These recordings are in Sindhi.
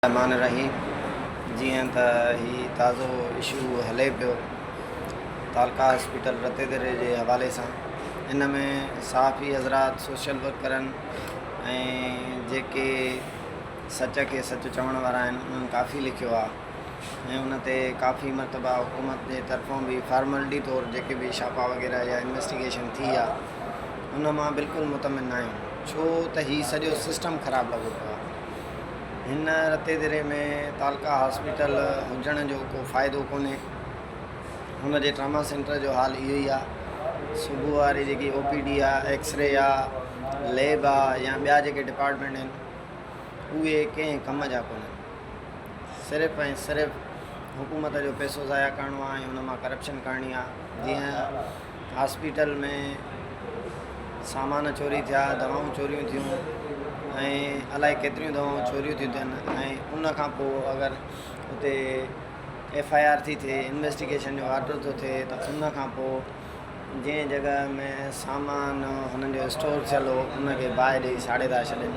الرحمان الرحيم جيئن ته هي تازو اشو هلي پيو تعلقه هاسپيٽل رتي دري جي حوالي سان ان ۾ صحافي حضرات سوشل ورڪرن ۽ جيڪي سچ کي سچ چوڻ وارا آهن انهن ڪافي لکيو آهي ۽ ان تي ڪافي مرتبه حڪومت جي طرفون به فارملٽي طور جيڪي به ڇاپا وغيره يا انويسٽيگيشن ٿي آهي ان مان بلڪل مطمئن نه آهيون ڇو ته هي سڄو سسٽم خراب لڳو پيو آهي هن رتي دري ۾ تعلقه هاسپيٽل هجڻ جو ڪو فائدو ڪونهي. هن جي ٽراما سينٽر جو حال اهو ئي آ. صبح واري جيڪي او پي ڊي آ، ايڪسري آ، ليب آ يا ٻيا جيڪي ڊپارٽمينٽ آهن اهي ڪنهن ڪم جا ڪونهن. صرف ۽ صرف حڪومت جو پئسو ضايع ڪرڻو آ ۽ ان مان ڪرپشن ڪرڻي آ. جيئن هاسپيٽل ۾ سامان چوري ٿيا، دوائون چوريون ٿيون ۽ الائي ڪيتريون دوائون چوريون ٿيون ٿين ۽ ان کان پوء اگر اتي ايف I R ٿي ٿئي انويسٽيگيشن جو آرڊر ٿو ٿئي ته ان کان پوء جنهن جڳهه ۾ سامان هنن جو اسٽور ٿيل هو ان کي باهه ڏئي ساڙي ٿا ڇڏين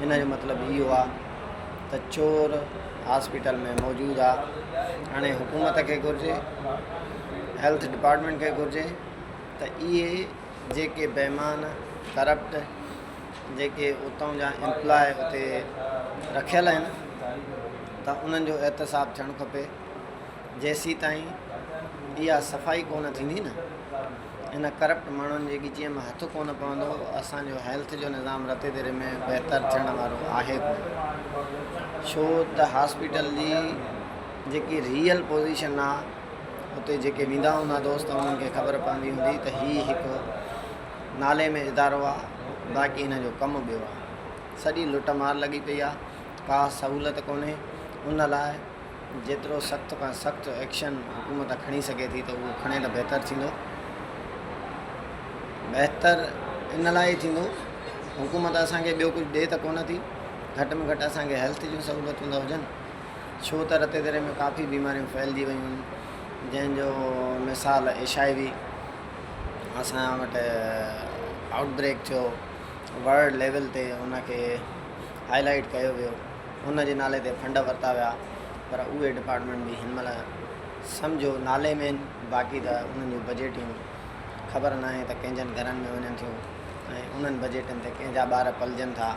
ان جو مطلب اهو آهي ته چور هاسپيٽل ۾ موجود آهي هاڻي حڪومت کي گهرجي هيلٿ ڊپارٽمينٽ کي گهرجي ته اهي جيڪي بيمان ڪرپٽ جيڪي اتان جا امپلاء اتي رکيل آهن ته انهن جو احتساب ٿيڻ کپي جيسيتائين اها صفائي ڪونه ٿيندي نه ان ڪرپٽ ماڻهن جي ڳچيء ۾ هٿ ڪونه پوندو اسان جو هيلٿ جو نظام رتي ديري ۾ بهتر ٿيڻ وارو آهي ڪونه ڇو ته هاسپيٽل جي جيڪي ريئل پوزيشن آ اتي جيڪي ويندا هوندا دوست انهن کي خبر پوندي هوندي ته هي هڪ نالي ۾ ادارو آ باقي هن جو ڪم ٻيو آ سڄي لٽ مار لڳي پئي آ ڪا سهولت ڪونهي ان لاء جيترو سخت کان سخت ايڪشن حڪومت کڻي سگهي ٿي ته اهو کڻي ته بهتر ٿيندو بهتر ان لاء ئي ٿيندو حڪومت اسانکي ٻيو ڪجهه ڏي ته ڪونه ٿي گهٽ ۾ گهٽ اسانکي هيلٿ جون سهولتون ته هجن ڇو ته رتي دري ۾ ڪافي بيماريون ڦهلجي ويون آهن جنهن جو مثال ايڇ I V اسان وٽ آئوٽ بريڪ ٿيو ورلڊ ليول تي ان کي هائي لائيٽ ڪيو ويو ان جي نالي تي فنڊ ورتا ويا پر اهي ڊپارٽمينٽ به هن مهل سمجهو نالي ۾ آهن باقي ته انهن جون بجيٽيون خبر ناهي ته ڪنهن جن گهرن ۾ وڃن ٿيون ۽ انهن بجيٽن تي ڪنهن جا ٻار پلجن ٿا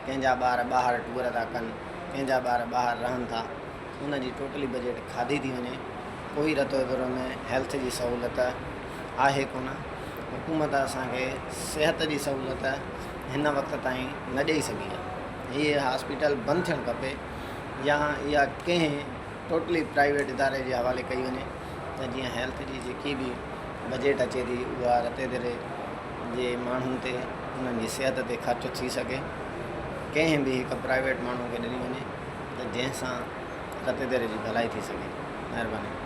ڪنهن جا ٻار ٻاهر ٽوئر ٿا ڪن ڪنهن جا ٻار ٻاهر رهن ٿا ان جي ٽوٽلي بجيٽ کاڌي ٿي وڃي ڪوئي رتودورو ۾ هيلٿ جي سهولت آهي ڪونه حڪومت اسان کي صحت جي سهولت هن وقت تائين نه ڏئي سگهي آهي هي هاسپيٽل بند ٿيڻ کپي يا اها ڪنهن ٽوٽلي پرائيويٽ اداري جي حوالي ڪئي وڃي ته جيئن هيلٿ جي جيڪي به بجيٽ اچي ٿي اها رتي دري جي ماڻهن تي انهن جي صحت تي خرچ ٿي سگهي ڪنهن به هڪ پرائيويٽ ماڻهو کي ڏني وڃي ته جنهن سان رتي دري جي ڀلائي ٿي سگهي مهرباني.